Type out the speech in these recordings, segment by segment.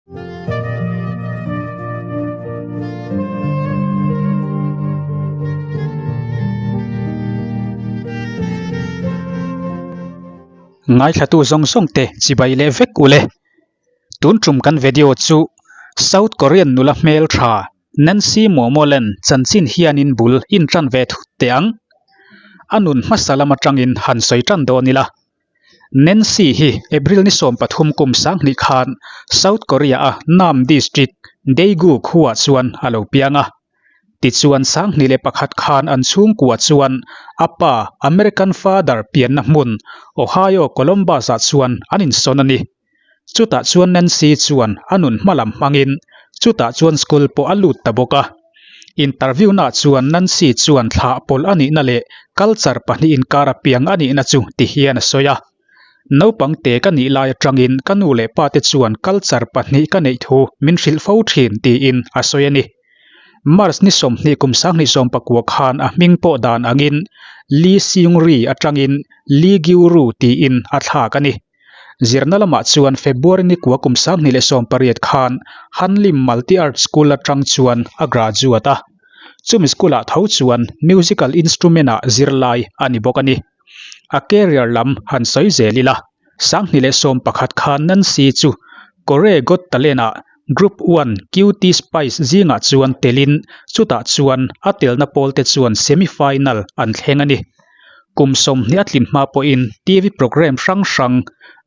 Ngaithlatu zawng zawng te chibai leh vek ule. Tun tum kan video chu South Korean nula hmel tha Nancy Momoland chanchin hianin bul intan ve thut teh ang. A nun hmasa lam atangin han sawi tan dawn ila. Nancy hi April ni 13 kum 2000 khan South Korea-a Nam District, Daegu khuaah chuan a lo piang a. Tichuan 2001 khan an chhungkua chuan a pa American father pianna hmun Ohio Columbus-ah chuan an insawn a ni. Chutah chuan Nancy chuan a nun hmalam hmangin chutah chuan school pawh a lut ta bawk a. Interview naah chuan Nancy chuan thlah pawlh a nihna leh culture pahnih inkar a piang a nihna chu ti hian a sawi a. Naupang te ka nih lai atangin ka nu leh pa te chuan culture pahnih ka neih thu min hrilh fo thin tiin a sawi a ni. March ni 20 kum 2019 khan a hming pawh dan angin Lee Seung-ri atangin Lee Gyu-ru tiin a thlak a ni. Zirna lamah chuan February ni kua kum 2018 khan Hanlim Multi Art School atang chuan a graduate a. Chumi school ah tho chuan musical instrument ah zirlai a ni bawk a ni. A career lam han sawi zel ila, 2011 khan Nancy chu Korea Got Talent ah Group One Cutie Spice zingah chuan telin chutah chuan a telna pawl te chuan semi final an thleng a ni. Kum 20 a tlin hma pawhin TV programme hrang hrang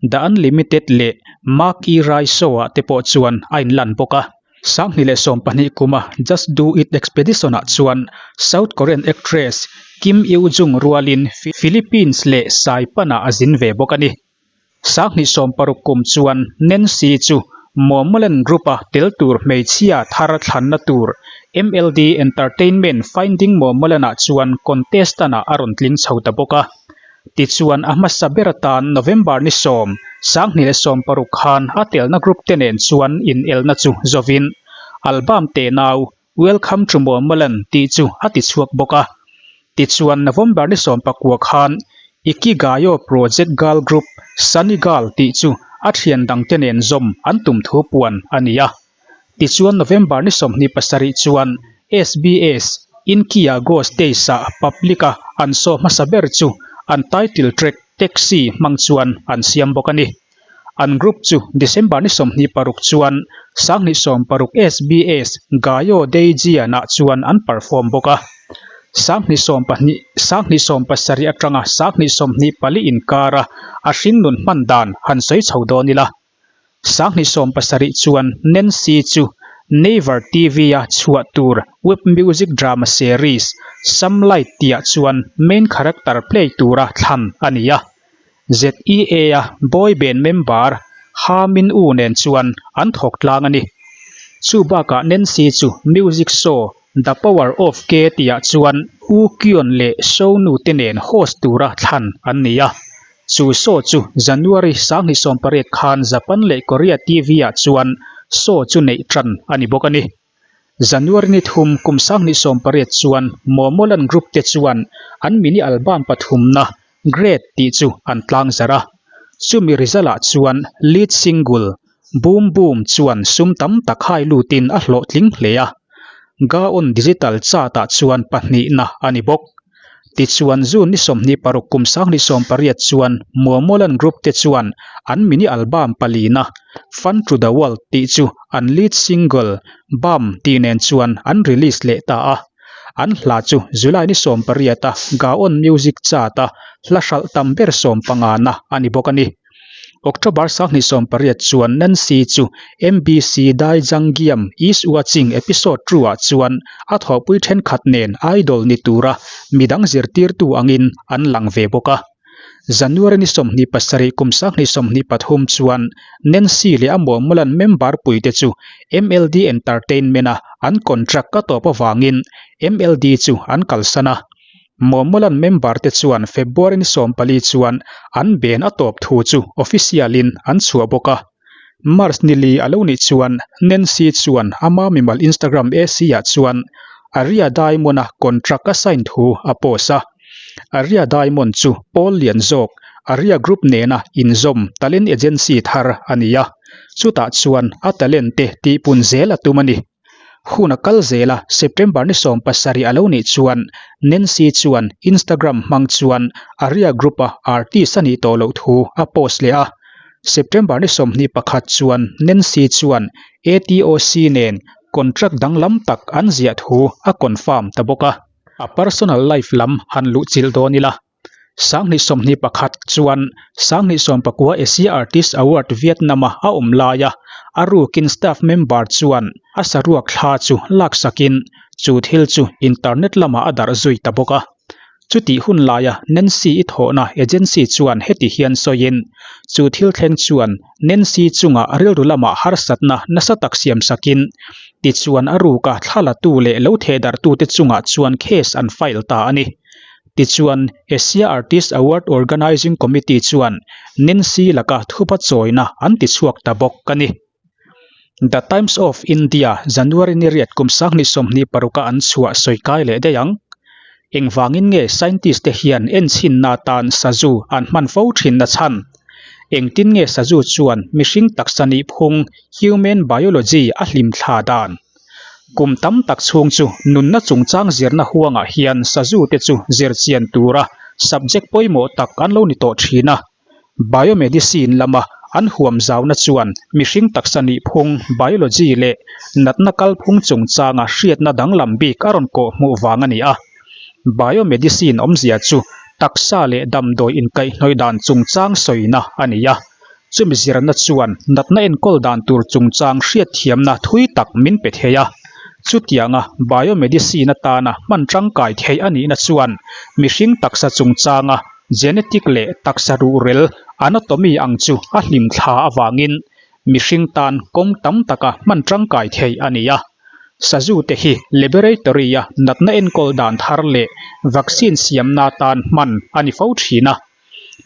The Unlimited leh Mark E. Rai Show ah te pawh chuan a inlan bawk a. 2012 kuma Just Do It Expedition ah chuan South Korean actress Kim Yoo Jung rualin Philippines leh Saipan ah a zin ve bawk a ni. 2016 kum chuan Nancy chu Momoland Group a tel tur hmeichhia thar thlanna tur MLD Entertainment Finding Momoland ah chuan contestant ah a rawn tling chho ta bawk a. Tichuan a hmasa ber atan November ni 10, 2016 khan a telna group te nen chuan inelna chu zawin album tenau Welcome to Momoland tih chu a ti chhuak bawk a. Tichuan November ni 19 khan Ikigayo Project Girl Group Sunny Girl tih chu a thian dangte nen zawm an tum thu puan a ni a. Tichuan November ni 27 chuan SBS Inkia Go Stage ah public a an show hmasa ber chu an title track Taxi hmang chuan an siam bawk a ni. An group chu December ni 26 chuan 2016 SBS Gayo Daejeon ah chuan an perform bawk a. 2020 atanga 2024 inkara a hringnun hman dan han sawi chho dawn ila. 2017 chuan Nancy chu Naver TV a chhuah tur web music drama series Some Light tihah chuan main character play tura thlan a ni a. ZEA a boy band member Ha Min U nen chuan an thawk tlang a ni. Chu bakah Nancy chu music show The Power of K tihah chuan U Kyon leh show nu te nen host tura thlan an ni a. Chu show chu January 2018 khan Japan leh Korea TV ah chuan show chu neih tan a ni bawk a ni. January ni thum kum 2018 chuan Momoland Group te chuan an mini album pathumna Great tih chu an tlang zarh a. Chumi result ah chuan lead single Boom Boom chuan sum tam tak hai lutin a hlawhtling hle a. Gaon Digital chart ah chuan pahnihna a ni bawk. Tichuan June ni 26 kum 2018 chuan Momoland Group te chuan an mini album palina Fun to the World tih chu an lead single Bam tih nen chuan an release leh ta a. An hla chu July ni 18 a Gaon Music chart a hla hralh tam ber 15 na a ni bawk a ni. October 2018 chuan Nancy chu MBC Daejanggeum Is Watching episode 2 ah chuan a thawhpui thenkhat nen idol ni tura midang zirtirtu angin an lang ve bawk a. January ni 27 kum 2023 chuan Nancy leh a Momoland member puite chu MLD Entertainment a an contract a tawp avangin MLD chu an kalsan a. Momoland member te chuan February ni 14 chuan an ben a tawp thu chu official in an chhuah bawk a. March ni li a lo nih chuan Nancy chuan ama mimal Instagram AC ah chuan Aria Diamond a contract a sign thu a post a. Aria Diamond chu pawl lian zawk Aria Group nena inzawm talent agency thar a ni a. Chutah chuan a talent te tihpun zel a tum a ni. Hun a kal zel a, September ni 17 a lo nih chuan Nancy chuan Instagram hmang chuan Aria Group-a artist a nih tawh loh thu a post leh a. September ni 21 chuan Nancy chuan ATOC nen contract danglam tak an ziah thu a confirm ta bawk a. A personal life lam han luhchilh dawn ila. 2021 chuan 2019 Asia Artist Award Vietnam-a a awm laia a rukin staff member chuan a saruak thla chu laksakin chu thil chu internet lamah a darh zui ta bawk a. Chutih hun laia Nancy-i thawhna agency chuan heti hian sawiin chu thil thleng chuan Nancy chungah rilru lamah harsatna nasa tak siamsakin tichuan a ruka thla latu leh lo thehdarhtute chungah chuan case an file ta a ni. Tichuan, Asia Artist Award Organising Committee chuan Nancy laka thupa chawina an tichhuak ta bawk a ni. The Times of India, January ni riat kum 2026 a an chhuah sawi kai leh daih ang. Engvangin nge scientist te hian enchhinna atan sazu an hman fo thin na chhan? Engtin nge sazu chuan mihring taksa nihphung, human biology, a hlimthla dan? Kum tam tak chhung chu nunna chungchang zirna huangah hian sazu te chu zir chian tura subject pawimawh tak an lo ni tawh thin a. Biomedicine lama an huam zauna chuan mihring taksa nihphung, biology, leh natna kalphung chungchanga hriatna danglam bik a rawn kawh hmuh vang a ni a. Biomedicine awmzia chu taksa leh damdawi inkaihhnawih dan chungchang sawina a ni a. Chumi zirna chuan natna enkawl dan tur chungchang hriatthiamna thui tak min pe thei a. Chutianga biomedicine atana hman tangkai theih a nihna chuan mihring taksa chungchanga genetic leh taksa ruhrel anatomy ang chu a hlimthla avangin mihring tan kawng tam taka hman tangkai theih a ni a. Sazu te hi laboratory-a natna enkawl dan thar leh vaccine siamna atan hman a ni fo thin a.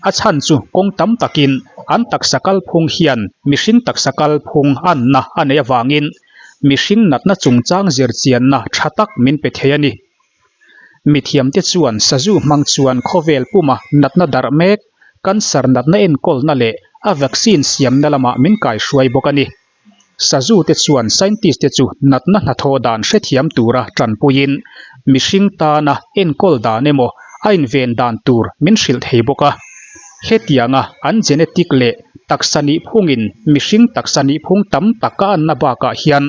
A chhan chu kawng tam takin an taksa kalphung hian mihring taksa kalphung anna a neih avangin mihring natna chungchang zirchianna tha tak min pe thei a ni. Mithiamte chuan sazu hmang chuan khawvel puma natna darh mek, cancer natna enkawlna leh a vaccine siamna lamah min kaihruai bawk a ni. Sazu te chuan scientist te chu natna hnathawh dan hrethiam tura tanpuiin mihring tana enkawl dan emaw a inven dan tur min hrilh thei bawk a. Hetianga an genetic leh taksa nihphungin mihring taksa nihphung tam tak a anna bakah hian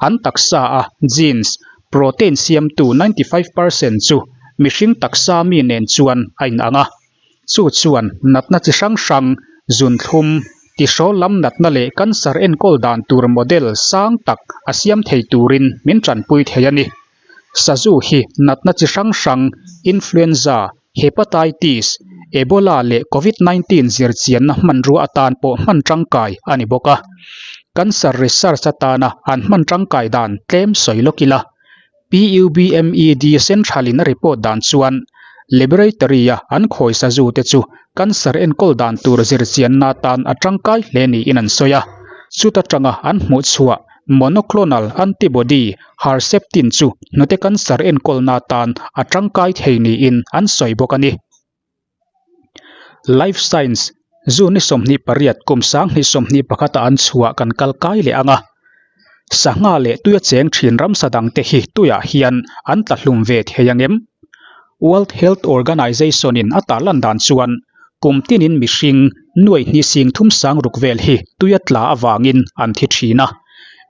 an taksa a genes, protein siamtu 95% chu mihring taksa mi nen chuan a inang a. Chu chuan natna chi hrang hrang, zunthlum, tihrawl lam natna leh cancer enkawl dan tur model sang tak a siam thei turin min tanpui thei a ni. Sazu hi natna chi hrang hrang, influenza, hepatitis, Ebola leh Covid 19 zirchianna hmanrua atan pawh hman tangkai a ni bawk a. Cancer research atana an hman tangkai dan tlem sawi lawk ila. PUBMED Central-in a report dan chuan Laboratory-a an khawi sazu te chu cancer enkawl dan tur zirchianna atan a tangkai hle niin an sawi a. Chuta tanga an hmuh chhuah monoclonal antibody Herceptin chu hnute cancer enkawlna atan a tangkai thei niin an sawi bawk a ni. Life Science, June ni 28 kum 2021 a an chhuah kan kal kai leh ang a. Sangha leh tuia cheng thin ramsa dangte hi tuiah hian an tla hlum ve thei ang em? World Health Organization in a tarlan dan chuan kum tinin mihring nuai hnih sing thum sang ruk vel hi tuia tla avangin an thi thin a.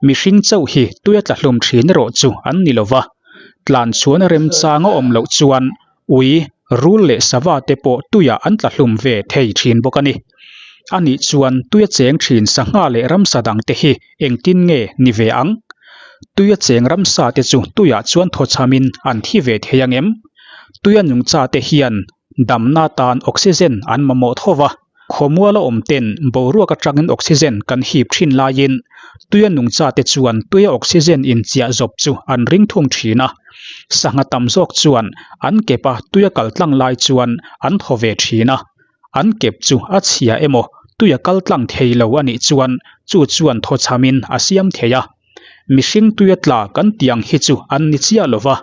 Mihring chauh hi tuia tla hlum thin erawh chu an ni lova. Tlan chhuan a remchang a awm loh chuan Ui, rul leh sava te pawh tuiah an tla hlum ve thei thin bawk a ni. A nih chuan tuia cheng thin sangha leh ramsa dang te hi engtin nge ni ve ang? Tuia cheng ramsa te chu tuiah chuan thawchhamin an thi ve thei ang em? Tuia nungcha te hian damna tan oxygen an mamawh tho va. Khawmual a awm ten boruak atangin oxygen kan hip thin laiin tuia nungcha te chuan tuia oxygen inchiah zawp chu an ring thung thin a. Sangha tam zawk chuan an kep a tuia kal tlang lai chuan an thaw ve thin a. An kep chu a chhia emaw tuia kal tlang thei lo a nih chuan chu chuan thawchhamin a siam thei a. Mihring tuia tla kan tih ang hi chu an ni chiah lo va,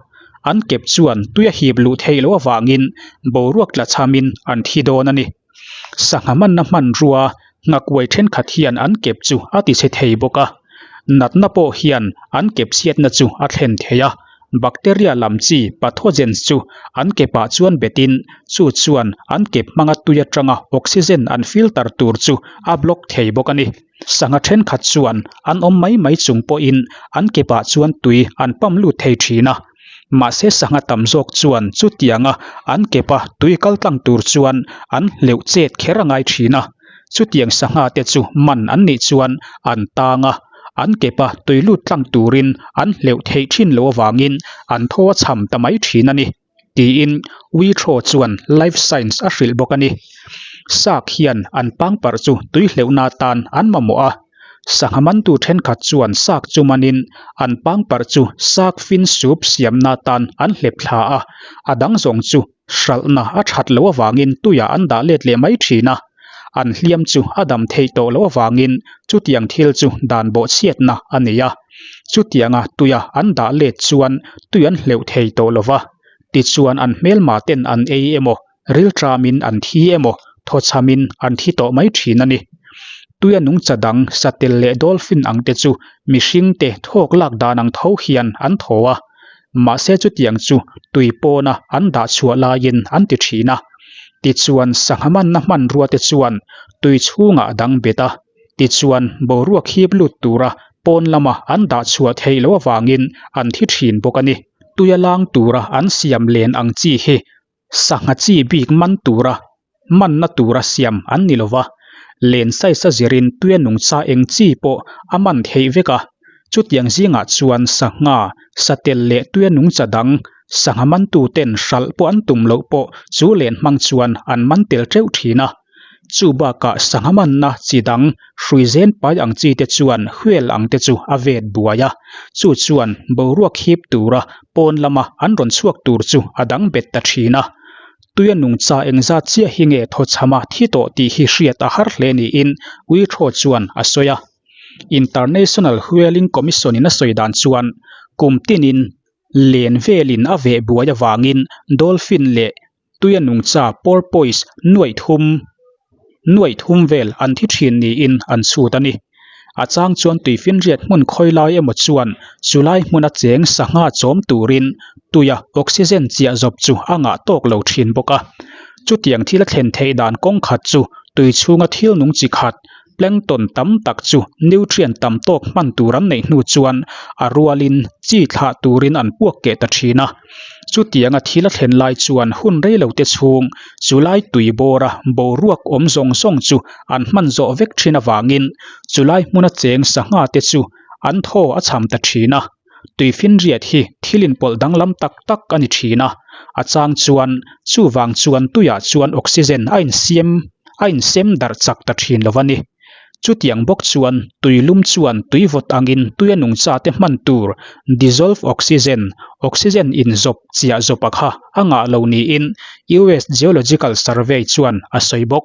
an kep chuan tuia hip luh theih loh avangin boruak tla chhamin an thi dawn a ni. Sangha manna hmanrua Nghakuai thenkhat hian an kep chu a tichhe thei bawk a, natna pawh hian an kep chhiatna chu a thlen thei a. Bacteria lam chi pathogens chu an kepah chuan betin chu chuan an kep hmanga tui atanga oxygen an filter tur chu a block thei bawk a ni. Sangha thenkhat chuan an awm mai mai chung pawhin an kepah chuan tui an pump lut thei thin a. Mahse sangha tam zawk chuan chutianga an kepa tui kal tlang tur chuan an hleuh chet kher a ngai thin a. Chutiang sangha te chu man an nih chuan an tang a, an kepa tui lut tlang turin an hleuh theih thin lo avangin an thaw a cham ta mai thin a ni, tiin Withrow chuan Life Science a hrilh bawk a ni. Sâk hian an pangparh chu tui hleuhna atan an mamawh a. Sangha mantu thenkhat chuan sâk chu manin an pangparh chu sâk fin soup siamna atan an hlep thla a, a dang zawng chu hralhna a that loh avangin tuiah an dah let leh mai thin a, an hliam chu a dam theih tawh loh avangin chutiang thil chu dan bawhchhiatna a ni a. Chutianga tuia an dah let chuan tui an hleuh thei tawh lo va, tichuan an hmelma ten an ei emaw, rilṭamin an thi emaw, thawchhamin an thi tawh mai thin a ni. Tuia nungcha dang satel leh dolphin ang te chu mihringte thawk lak dan ang tho hian an thaw a. Mahse chutiang chu tui pawna an dah chhuah laiin an ti thin a. Tichuan sangha manna hmanrua te chuan tui chhungah dang bet a. Tichuan boruak hip lut tura pawn lama an dah chhuah theih loh avangin an thi thin bawk a ni. Tuia lang tura an siam len ang chi hi Sangha chi bik man tura manna tura siam an ni lova, len size a zirin tuia nungcha eng chi pawh a man theih vek a. Chutiang zingah chuan sangha, satel leh tuia nungcha dang sangha mantuten hralh pawh an tum loh pawh chu len hmang chuan an man tel teuh thin a. Chu bakah sangha manna chi dang hrui zen pai ang chi te chuan whale ang te chu a vet buai a, chu chuan boruak hip tura pawn lama an rawn chhuak tur chu a dang bet ta thin a. Tuia nungcha engzat chiah hi nge thawchhama thi tawh tih hi hriat a har hle niin Withrow chuan a sawi a. International Whaling Commission in a sawi dan chuan kum tinin len velin a veh buai avangin dolphin leh Tuia nungcha porpoise nuaih thum nuaih thum vel an thi thin niin an chhut a ni. A chang chuan tuifinriat hmun khawi lai emaw chuan chulai hmuna cheng sangha chawm turin tuia oxygen chiah zawp chu a ngah tawk lo thin bawk a. Chutiang thil a thlen theih dan kawng khat chu tui chhunga thil nung chi khat plankton tam tak chu nutrient tam tawk hman tur an neih hnu chuan a rualin chi thlah turin an puak keh ta thin a. Chutianga thil a thlen lai chuan hun rei lo te chhung chulai tui bawra boruak awm zawng zawng chu an hman zawh vek thin avangin chulai hmuna cheng sangha te chu an thaw a cham ta thin a. Tuifinriat hi thil inpawlh danglam tak tak a ni thin a, a chang chuan chuvang chuan tuiah chuan oxygen a insiam a insem darh chak ta thin lo a ni. Chutiang bawk chuan tui lum chuan tui vawt angin tuia nungcha te hman tur dissolved oxygen, oxygen inzawp chiah zawpa kha a ngah lo niin US Geological Survey chuan a sawi bawk.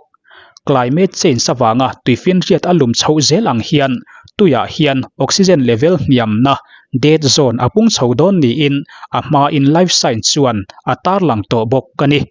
Climate change avanga tuifinriat a lum chhoh zel ang hian tuiah hian oxygen level hniamna, dead zone, a pung chho dawn niin a hmain Life Science chuan a tarlang tawh bawk a ni.